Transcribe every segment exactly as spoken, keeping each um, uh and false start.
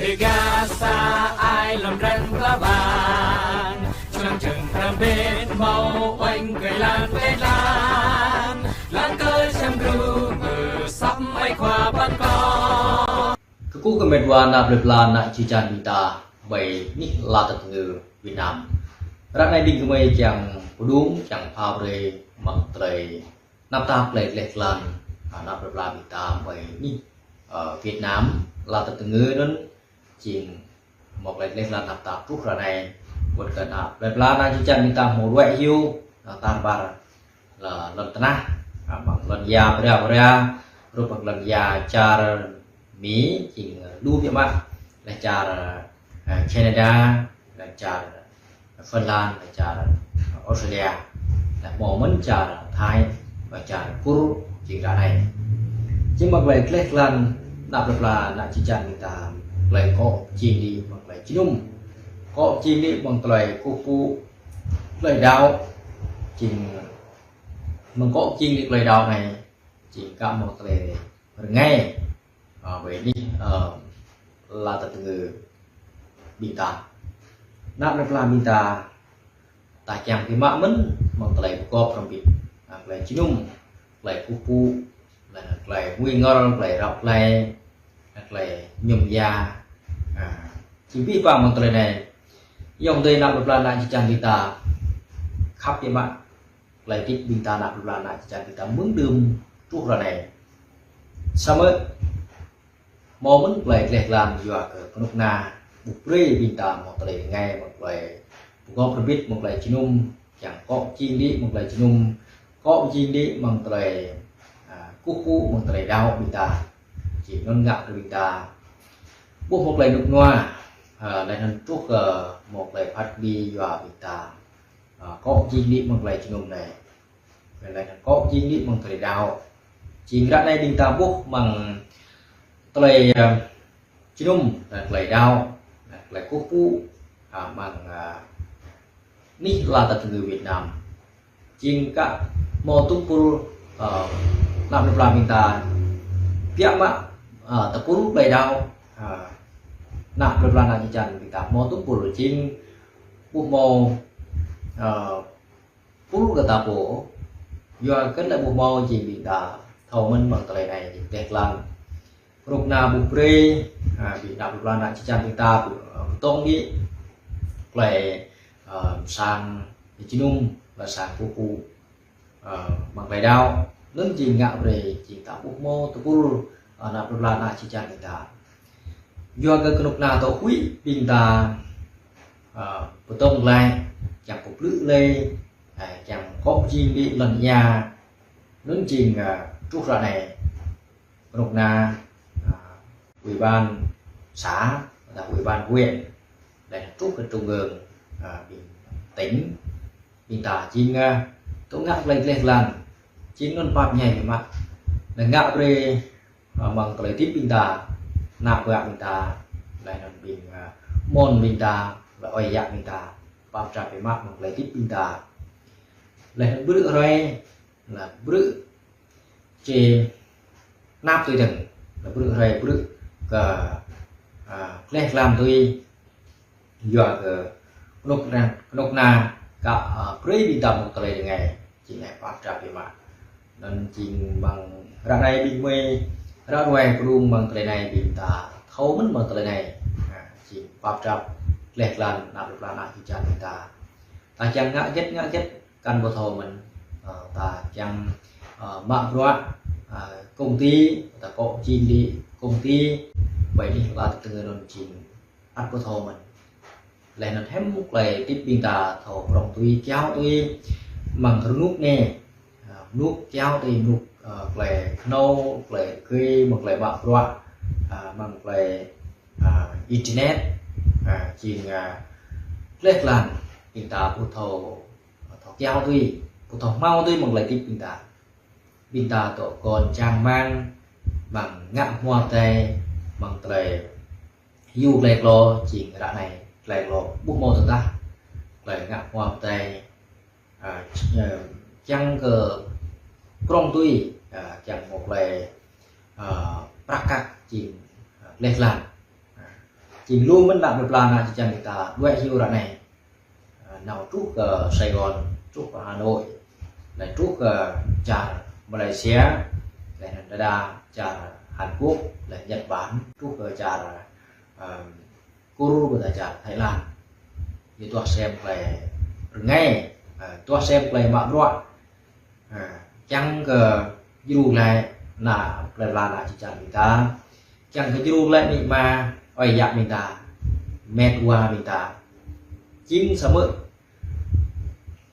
Gah sa ai lŏn ren pla bang, čơlăng čơng răm ƀĕ mâo uêñ kơi lan kơi lan, lan kơi sem gru mơ săp mai khua păn kơ. Kơkuh kơ met wa ană plơi pla ană čư̆ čan ƀing ta ƀơi anih la tơtơngơ Việt Nam. Ră anai ƀing gơmơi kiăng pơdŏng kiăng pha brơi mơ̆ng tơlơi anăp tap tơlơi gleh glan, ană plơi pla ƀing ta ƀơi anih, ơ, Việt Nam, la tơtơngơ anŭn jing mâo tơlơi gleh glan anăp tap truh ră anai. Wơ̆t kơ ană plơi pla ană čư̆ čan ƀing ta hmâo ruai hyu, ơ, tar ƀar lŏn tơnah, ơ, mơ̆ng lŏn ia bra bra, rup mơ̆ng lŏn ia čar Mi, jing lu biă mă, lĕ čar, ơ, Canada, lĕ čar Phần Lan, lĕ čar Australia, lĕ hmâo mơ̆n čar Thái, lĕ čar Kur, jing ră anai. Jing mơ̆ng tơlơi gleh glan ană plơi pla ană čư̆ čan ƀing ta, tơlơi akŏ jing đĭ mơ̆ng tơlơi jơnum, akŏ jing đĭ mơ̆ng tơlơi kơkuh pơpŭ, tơlơi đaŏ, jing mơ̆ng akŏ jing đĭ tơlơi đaŏ anai, jing kơ mâo tơlơi rơngai, ơ, ƀơi anih, ơ, la tơtơngơ ƀing ta. Ană plơi pla ƀing ta, ta kiăng biă mă mơ̆n mơ̆ng tơlơi pơgop hrŏm hơbĭt, ơ, tơlơi jơnum, tơlơi kơkuh pơpŭ, lĕ tơlơi ngui ngor, tơlơi rao tơlơi, tơlơi mơñum ia, ơ, jing pih pang mơ̆ng tơlơi anai. Yŏng dơi ană plơi pla ană čư̆ čan ƀing ta khăp biă mă tơlơi hơdip ƀing ta ană plơi pla ană čư̆ čan ƀing ta mơ̆ng đưm truh ră anai. Samơ̆ hmâo mơ̆n tơlơi gleh glan yua kơ kơnuk kơna ƀu brơi ƀing ta hmâo tơlơi rơngai mơ̆ng tơlơi pơgop hrŏm hơbĭt mơ̆ng tơlơi jơnum, kiăng akŏ jing đĭ mơ̆ng tơlơi jơnum, akŏ jing đĭ mơ̆ng tơlơi, ơ, kơkuh pơpŭ mơ̆ng tơlơi đaŏ ƀing ta. Jing anŭn ngă kơ ƀing ta ƀu hmâo tơlơi rơnŭk rơnua, ơ, lĕ anŭn truh kơ hmâo tơlơi phat kơđi yua ƀing ta, ơ, akŏ jing đĭ mơ̆ng tơlơi jơnum anai. Lĕ anŭn akŏ jing đĭ mơ̆ng tơlơi đaŏ. Jing ră anai ƀing ta ƀuh mơ̆ng tơlơi, ơ, jơnum, lĕ tơlơi đaŏ, lĕ tơlơi kơkuh pơpŭ, ơ, mơ̆ng, ơ, anih la tơtơngơ Việt Nam. Jing kơ hmâo tơpul, ơ, ană plơi pla ƀing ta biă mă, ơ, tơpul tơlơi đaŏ, ơ, ană plơi pla ană čư̆ čan ƀing ta hmâo tơpul jing ƀu hmâo, ơ, pul kơ ta pô, yua kơ lĕ ƀu hmâo jing ƀing ta thâo mơ̆n mơ̆ng tơlơi anai jing gleh glan. Kơnuk kơna ƀu brơi, ơ, ƀing ană plơi pla ană čư̆ čan ƀing ta ƀu, ơ, pơtŏng đĭ tơlơi, ơ, sang jơnum, lĕ sang kơkuh pơpŭ, ơ, mơ̆ng tơlơi đaŏ. Anŭn jing ngă brơi jing ta ƀu hmâo tơpul, ơ, ană plơi pla ană čư̆ čan ƀing ta. Yua kơ kơnuk kơna tŏ huĭ ƀing ta, ơ, pơtŏng glaĭ, kiăng pơblư̆ glaĭ, ơ, kiăng akŏ jing đĭ lŏn ia. Anŭn jing, ơ, truh ră anai kơnuk kơna, ơ, ủy ban xã, lĕ ủy ban huyện, lĕ truh kơ trung ương, ơ, ƀing tỉnh, ƀing ta jing, ơ, tŏ ngă tơlơi gleh glan, jing anŭn pap ñai biă mă. Lĕ ngă brơi, ơ, mơ̆ng tơlơi hơdip ƀing ta, ană bă ƀing ta, lĕ anŭn ƀing, ơ, mơ̆n ƀing ta, lĕ ơi yă ƀing ta, pap drap biă mă mơ̆ng tơlơi hơdip ƀing ta. Lĕ anŭn bruă hrơi, lĕ bruă či năp tui dơ̆ng, lĕ bruă hrơi bruă kơ, ơ, gleh glan tui, yua kơ kơnuk kơna, kơnuk kơna kơ, ơ, brơi ƀing ta mơ̆ng tơlơi rơngai, jing anai pap drap biă mă. Anŭn jing mơ̆ng ră anai ƀing gơmơi ră ruai pơdŏng mơ̆ng tơlơi anai ƀing ta thâo mơ̆n mơ̆ng tơlơi anai. Ơ, jing pap drap gleh glan ană plơi pla ană čư̆ čan ƀing ta. Ta kiăng ngă hơget ngă hơget kăn ƀu thâo mơ̆n, ơ, ta kiăng, ơ, mă bruă, ơ, công ty, ta akŏ jing đĭ công ty, ƀơi anih la tơtơngơ anŭn jing ăt ƀu thâo mơ̆n. Lĕ anŭn hiam tơlơi hơdip ƀing ta thâo prŏng tui, kiaŏ tui, mơ̆ng rơnŭk anai, ơ, rơnŭk kiaŏ tui, rơnŭk, ơ, tơlơi kơnâo, tơlơi rơgơi, mơ̆ng tơlơi mă bruă, ơ, mơ̆ng tơlơi, ơ, internet, ơ, jing, ơ, gleh glan, ƀing ta ƀu thâo, thâo kiaŏ tui, ƀu thâo hmâo tui mơ̆ng tơlơi hơdip ƀing ta. Ƀing ta tŏ kơn čang rơmang, mơ̆ng ngă hmua pơdai, mơ̆ng tơlơi hyu tơlơi klô, jing ră anai tơlơi klô ƀu hmâo tơdah, tơlơi ngă hmua pơdai, ơ, č-, ơ, kiăng kơ prŏng tui, ơ, kiăng hmâo tơlơi, ơ, prăk kăk jing, ơ, gleh glan. Ơ, Jing lu mơ̆n ană plơi pla ană čư̆ čan ƀing ta đuaĭ hyu ră anai. Ơ, nao truh kơ Sài Gòn, truh kơ Hà Nội, laih truh kơ čar Malaysia, laih anŭn đơđa čar Hàn Quốc, laih Nhật Bản, truh kơ čar, ơ, Kur, ƀôdah čar Thái Lan. Yua tuah sem klei rơngai, ơ, tuah sem klei mă bruă. Ơ, kiăng kơ djru glaĭ ană plơi pla ană čư̆ čan ƀing ta. Kiăng kơ djru glaĭ amĭ ama, ơi yă ƀing ta, met wa ƀing ta. Jing samơ̆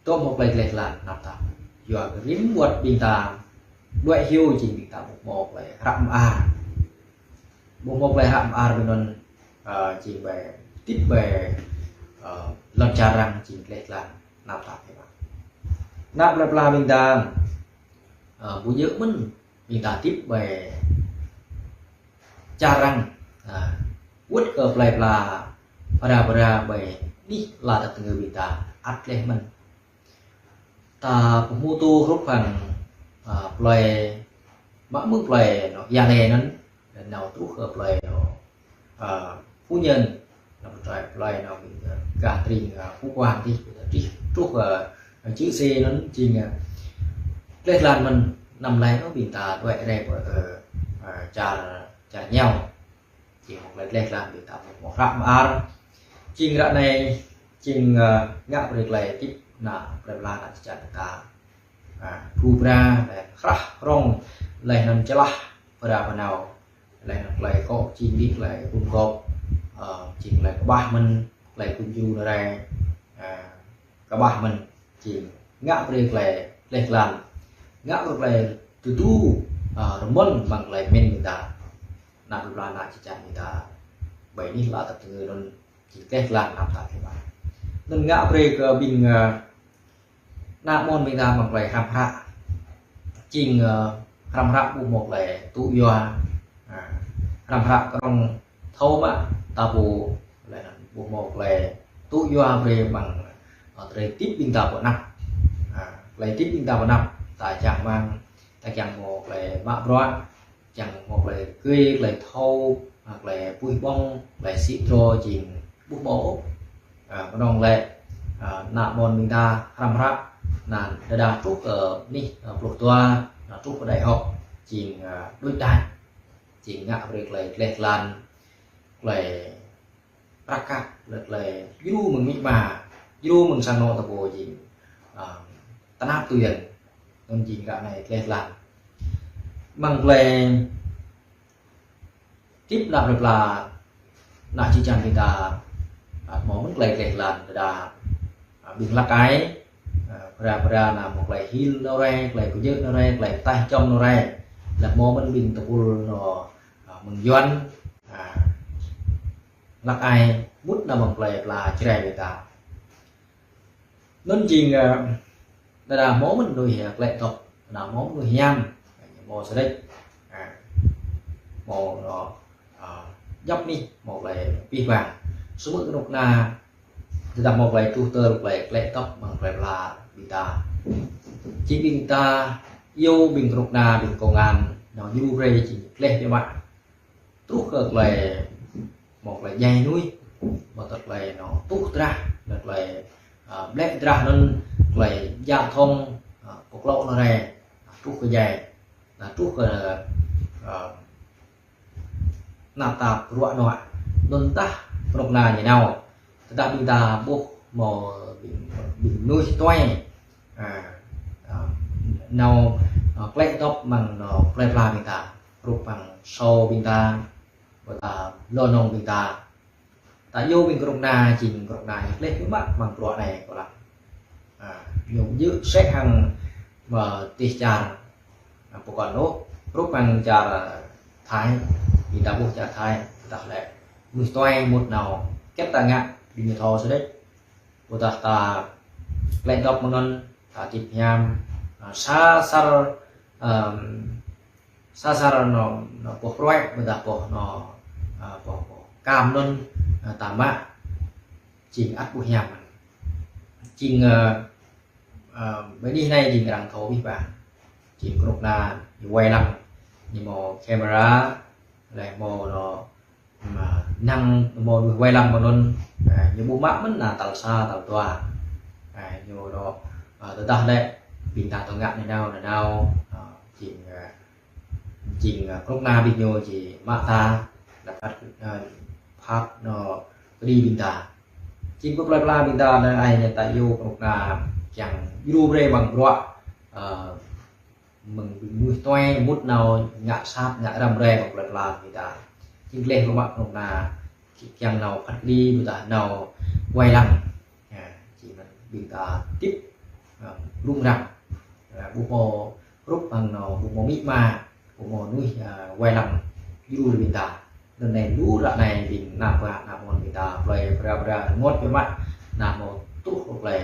tŏ hmâo klei gleh glan anăp ta. Yua kơ rĭm wơ̆t ƀing ta đuaĭ hyu jing ƀing ta ƀu hmâo klei hră mơar. Ƀu hmâo klei hră mơar ƀơi anŭn, ơ, jing ƀơi hơdip ƀơi, ơ, lŏn čar arăng jing gleh glan anăp ta. Ană plơi pla ƀing ta, ơ, ƀu djơ̆ mơ̆n ƀing ta hơdip ƀơi čar arăng, ơ, wơ̆t kơ plơi pla phara phara ƀơi anih ala tơ̆ tơngư ƀing ta ăt gleh mơ̆n. Ta pơhmutu hrup hăng, ơ, plơi, mă mơ̆ng plơi anŏ Gia Lai anŭn, laih nao truh kơ plơi anŏ, ơ, Phú Nhuận, nao pơtrơi plơi anŏ ƀing, ơ, gah tring, ơ, Phú Quang tih, tih truh, ơ, Chư Sê anŭn jing, ơ, gleh glan mơ̆n. Anăm laĭ ôh ƀing ta đuaĭ rai pơ, ơ, ơ, čar, čar ñu. Jing hmâo klei gleh glan ƀing ta ƀu hmâo hră mơar. Jing ră anai, jing, ơ, ngă brơi klei hơdip ană plơi pla ană čư̆ čan ta. Ơ, pru pra, laih hrah hrŏng, laih anŭn čơlah phara phara nao, laih anŭn klei kŏ jing đĭ klei kum kŏ, ơ, jing klei kơƀah mơ̆n, klei kum djru nao rai, ơ, kơƀah mơ̆n, jing ngă brơi klei gleh glan, ngă brơi klei tơdu, ơ, rơmơ̆n amăng klei pơmĭn ƀing ta. Ană plơi pla ană čư̆ čan ƀing ta ƀơi anih ala tơ̆ tơngư anŭn jing gleh glan anăp ta. Anŭn ngă brơi kơ ƀing, ơ, ană mơnuih ƀing ta amăng klei hrăm hră. Jing, ơ, hrăm hră ƀu hmâo klei tŭ yua. Ơ, hrăm hră kơnơ̆ng thâo mă ta ƀu, laih anŭn ƀu hmâo klei tŭ yua brơi amăng, ơ, drơi hơdip ƀing ta pơ anăp. Ơ, klei hơdip ƀing ta pơ anăp, ta čang rơmang, ta kiăng hmâo klei mă bruă, kiăng hmâo klei rơgơi, klei thâo, ơ, klei puih ƀơ̆ng, klei sĭ drơi jing ƀu hmâo ôh. Ơ, kơnơ̆ng lĕ, ơ, ană mơnuih ƀing ta hrăm hră, anŭn đơđa truh kơ anih, ơ, pluh dua, anŭn truh kơ đại học, jing, ơ, đuaĭ đač, jing ngă brơi klei gleh glan, klei prăk kăk, laih klei djru mơ̆ng amĭ ama, djru mơ̆ng sang anŏ ta ƀu jing, ơ, tơnap tui yơh. Anŭn jing ră anai gleh glan. Amăng klei hơdip ană plơi pla ană čư̆ čan ƀing ta, ơ, hmâo mơ̆n klei gleh glan đơđa, ơ, ƀing hlăk ai, ơ, phara phara anŭn hmâo klei hil nao rai, klei kơjơ̆ nao rai, klei taih čŏm nao rai. Laih hmâo mơ̆n ƀing tơpul anŏ, ơ, mơ̆ng Yuan, ơ, hlăk ai mŭt nao amăng plơi pla Jrai ƀing ta. Anŭn jing, ơ, đơđa hmâo mơ̆n mơnuih, ơ, klĕ dŏp, đơđa hmâo mơ̆n mơnuih hiam, hmâo sơđĕč, ơ, hmâo anŏ, ơ, djŏp anih, hmâo klei pih bang. Samơ̆ kơnuk kơna, tơdah hmâo klei truh tơl klei klĕ dŏp amăng plơi pla ƀing ta. Jing ƀing ta, yua ƀing kơnuk kơna, ƀing công an, anŏ djru brơi jing gleh biă mă. Truh kơ klei, hmâo klei djai mơnuih, hmâo tơlơi klei anŏ tuh drah, tơlơi klei, ơ, blĕ drah anŭn, klei djă thŏng, ơ, pơklŏ nao rai, truh kơ djai, anŭn truh kơ, ơ, anăp ta ruă nuă, anŭn tah kơnuk kơna ñu nao. Tơdah ƀing ta ƀuh hmâo ƀing, ƀing mơnuih tuai, ơ, ơ, nao, ơ, klĕ dŏp amăng anŏ plơi pla ƀing ta, hrup hăng sô ƀing ta, ƀôdah lŏn nong ƀing ta. Ta yua ƀing kơnuk kơna, jing kơnuk kơna ñu gleh biă mă amăng bruă anai kâo lăng. Ơ, ñu djơ̆ sĕ hăng mơ̆ tih čar, ơ, pơkŏn ôh, hrup hăng čar, ơ, Thái, ƀing ta ƀuh čar Thái, tơdah lĕ mơnuih tuai mŭt nao, kĕt ta ngă, ƀing ñu thâo sơđĕč. Ƀôdah ta klĕ dŏp mơ̆ng anŭn, ta hơdip hiam, ơ, sa asar, ơ, sa asar anŏ, anŏ boh pruĕ, ƀôdah boh anŏ, ơ, boh, boh kam anŭn, ơ, ta mă, jing ăt ƀu hiam. Jing, ơ, ơ, ƀơi anih anai jing arăng thâo abih bang. Jing kơnuk kơna, ñu wai lăng, ñu hmâo camera, laih hmâo anŏ, mă, năng mơ̆ wai lăng mơ̆n, a, ñu ƀu mă mơ̆n nao tal sa, tal dua. A, ñu dŏ, a, tơdah lĕ ƀing ta tơngă nanao, nanao, a, jing, a, jing, a, kơnuk kơna ƀing ñu či mă ta, lăp phat, a, phat nao kơđi ƀing ta. Jing kơ plơi pla ƀing ta lĕ ai ñu ta yua kơnuk kơna kiăng djru brơi amăng bruă, a, mơ̆ng ƀing mơnuih tuai mŭt nao ngă sat, ngă răm rai amăng plơi pla ƀing ta. Jing gleh kơ mă kơnuk kơna kiăng nao phat kơđi ƀôdah nao wai lăng. A, či mơ̆n ƀing ta tip, a, rŭng răng. A, ƀu hmâo hrup hăng nao, ƀu hmâo amĭ ama, ƀu hmâo mơnuih, a, wai lăng djru ƀing ta. Anŭn anai lu ră anai ƀing ană bă, ană ƀôn ƀing ta plơi pla, pla rơngot biă mă, nao mơ̆ truh kơ plơi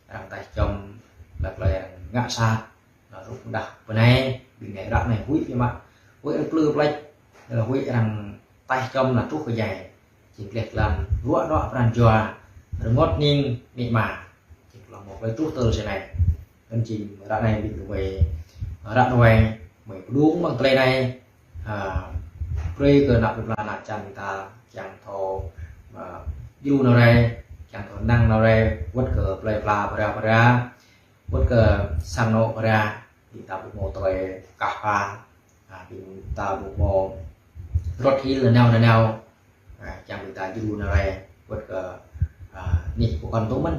arăng taih čom, lăp plơi arăng ngă sat. Nao truh pơđah pơ anai, ƀing anai ră anai huĭ biă mă. Huĭ arăng plư plĕč, lĕ huĭ arăng taih čom nao truh kơ djai. Jing gleh glan ruă nuă pran jua, rơngot hning amĭ ama. Jing kơ lŏm mơ̆ plơi truh tơl sơnai. Anŭn jing ră anai ƀing gơmơi, ră ruai, gơmơi pơdơ̆ng amăng tơlơi anai, a, brơi kơ ană plơi pla ană čan ƀing ta, kiăng thâo, a, djru nao rai, kiăng thâo năng nao rai, wơ̆t kơ plơi pla pơra pơra, wơ̆t kơ sang anŏ pơra, ƀing ta ƀu hmâo tơlơi kah pha, a, ƀing ta ƀu hmâo rot hil nanao nanao, a, kiăng ƀing ta djru nao rai, wơ̆t kơ, a, anih pơkŏn tŭ mơ̆n,